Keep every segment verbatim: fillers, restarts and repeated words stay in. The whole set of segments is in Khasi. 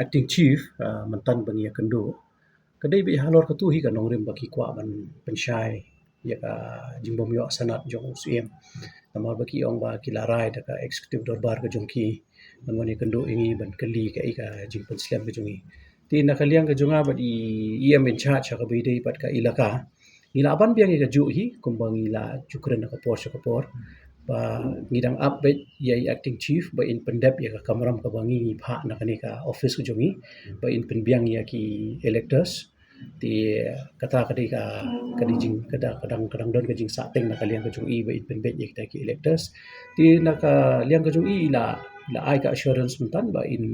acting chief, uh, myntan ba ngi ïa kynduh, ka dei beit halor katu hi ka nongrim ba ki kwah ban pynshai ïa ka jingbym ïoh sanad jong u Syiem. Namar ba ki ong ba ki la rai da ka executive dorbar ka jong ki ban wan ïa kynduh ïa ngi ban kylli kaei ka jingpynslem ka jong ngi. Te na ka liang ka jong nga bad i EM in charge ha kaba ïadei bad ka elaka, ngi la ban biang ïa kajuh hi kumba ngi la ju kren ha ka por sha ka por, ba ngi dang ap beit ïa i acting chief ba in pyndep ïa ka kamram kaba ngi ngi phah na kane ka office ka jong ngi, ba in pynbiang ïa ki electors. Te kata ka dei ka, ka dei jing, ka dang, ka dang, ka dang don ka jingsahteng na ka liang ka jong i ba in pynbeit ïa kita ki electors. Te na ka liang ka jong i, i la, i la ai ka assurance myntan ba in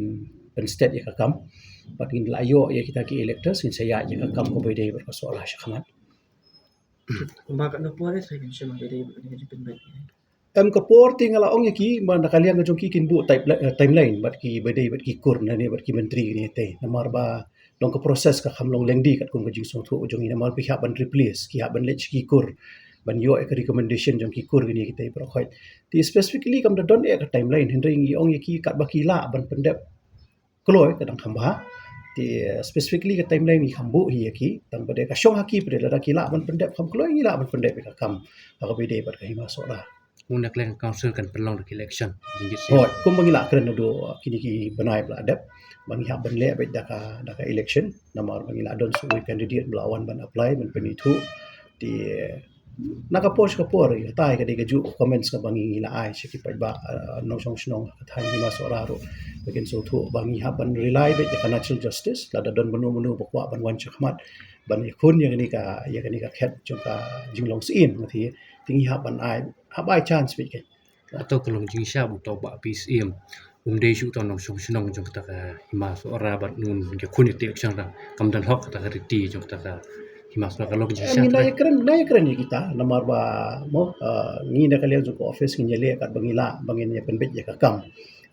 pynsted ïa ka kam. Bad ngin la ïoh ïa kita ki electors, ngin sa ïaid ïa ka kam kaba ïadei bad ka Sohra shakhmat. Kumba katno por sa kan shim ka dei ka jingpynbeit? Em, ka por te nga la ong ïa ki, ba na ka liang ka jong ki kin buh time-, eh, timeline bad kiba ïadei bad ki kur, na ne bad ki myntri kine te. Namar ba long ka process ka kham long lengdi katkum ka jingsngewthuh jong ngi, namar ba ki hap ban replace, ki hap ban leit sha ki kur ban ïoh ïa ka recommendation jong ki kur kine kita baroh khoit. Te specifically kam da don ïa ka timeline, hynrei ngi ong ïa ki katba ki lah ban pyndep kloi ka dang kham bha. Te specifically ka timeline ngi kham buh hi ïa ki, tang ba dei ka shong ha ki pat de, lada ki lah ban pyndep kham kloi, ngi lah ban pyndep ïa ka kam ha kaba ïadei bad ka Hima Sohra. Kumno na ka liang ka council kan pynlong da ka election? Jingkit sha. Hooid, kumba ngi la kren naduh kine ki bnai ba la dep, ba ngi hap ban leh beit da ka, da ka election, namar ba ngi la don sa uwei u candidate ba la wan ban apply ban pynithuh. Te na ka por sha ka por, ïa kata ka dei kajuh ka comments kaba ngi ngi la ai sha ki paidbah, uh, nongshong shnong ka thaiñ Hima Sohra ruh, ba kin sngewthuh ba ngi hap ban rely beit ïa ka natural justice, lada don mano mano ba kwah ban wan shakhmat ban ïakhun ïa kane ka, ïa kane ka khet jong ka jinglong Syiem, nga tharai te ngi hap ban ai, hap ai chance beit kein. Kato ka long jingshah ba uto u Bah P C M, um dei shuh uto u nongshong shnong jong kata ka Hima Sohra bad un ïakhun ïa ka election, tang kam don hok kata ka riti jong kata ka Hima Sohra, ka long jingshah. Ngi na ïakren, na ïakren ïa kita, namar ba mo, uh, ngi na ka liang jong ka office ngin ïaleh katba ngi lah ba ngin ïa pynbeit ïa ka kam.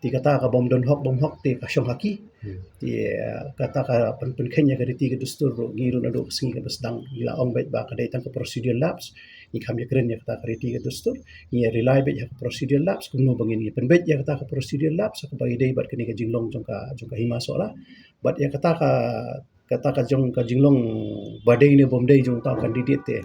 Te kata ka bym don hok bym hok te ka shong ha ki. Hmm. Te, uh, kata ka pyn-, pynkheiñ ïa ka riti ka dustur ruh, ngi ruh naduh ka sngi kaba sdang ngi la ong beit ba ka dei tang ka procedural lapse. Ngi kham ïakren ïa kata ka riti ka dustur, ngi ïa rely beit ïa ka procedural lapse, kumno ba ngin ïa pynbeit ïa kata ka procedural lapse ha kaba ïadei bad kane ka jinglong jong ka, jong ka Hima Sohra. Bad ïa kata ka, kata ka jong ka jinglong ba dei ne bym dei jong uta u candidate te,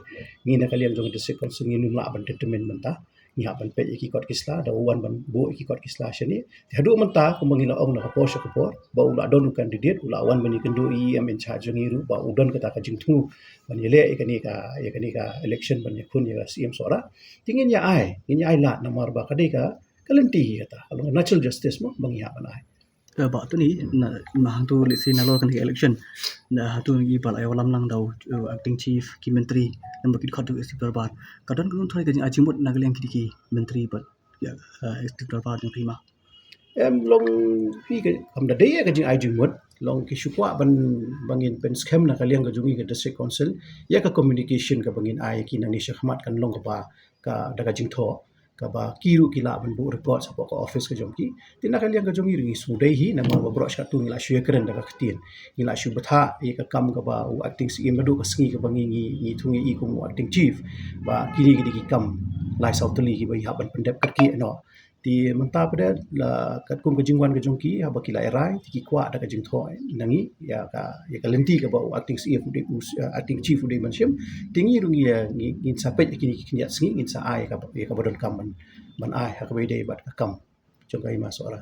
ngi na ka liang jong ka District Council ngim lah ban determine mynta. Ngi hap ban peit ïa ki kot ki sla, da u wan ban buh ïa ki kot ki sla shane. Te haduh mynta kumba ngi la ong na ka por sha ka por, ba u la don u candidate, u la wan ban ïakynduh ïa i EM in charge jong ngi ruh, ba u don kata ka jingthmu ban ïaleh ïa kane ka, ïa kane ka election ban ïakhun ïa ka Syiem Sohra. Te ngin ïa ai, ngin ïa ai lad, namar ba ka dei ka, ka lynti hi kata, ka long natural justice mo ba ngi hap ban ai. Eh, Bah, to ni, na, na hangtu, let's say, nalor kane ka election, na hangtu ngi ba la ïalam lang da u, eh, acting chief, ki myntri, namar ki dkhot u executive dorbar. Ka don, ka don tharai ka jingai jingmut na ka liang kine ki myntri bad ïa, eh, executive dorbar jong ka Hima. Em, long hi ka, kam da dei ka jingai jingmut, long ki shu kwah ban, ban ngin pynskhem na ka liang ka jong ngi ka District Council ïa ka communication kaba ngin ai ïa ki nangne shakhmat, kan long kaba, ka, da ka jingthoh kaba ki ruh ki lah ban buh report shapoh ka office ka jong ki. Te na ka liang ka jong ngi ruh ngi sngewdei hi, namar ba baroh shi katto ngi la shu ïakren da ka ktien, ngi la shu bthah ïa ka kam kaba u acting Syiem, naduh ka sngi kaba ngi, ngi, ngi thung ïa i kum u acting chief, ba kine ki dei ki kam lai saw tylli kiba i hap ban pyndep kyrkieh noh. Te mynta pat de la katkum ka jingwan ka jong ki, haba ki la rai, te ki kwah da ka jingthoh na ngi ïa ka, ïa ka lynti kaba u acting chief u dei, u, eh, acting chief u dei ban shim. Te ngi ruh ngi, eh, ngi, ngin sa peit ïa kine ki khyndiat sngi, ngin sa ai ïa kaba, ïa kaba donkam ban, ban ai ha kaba ïadei bad ka kam jong ka Hima Sohra.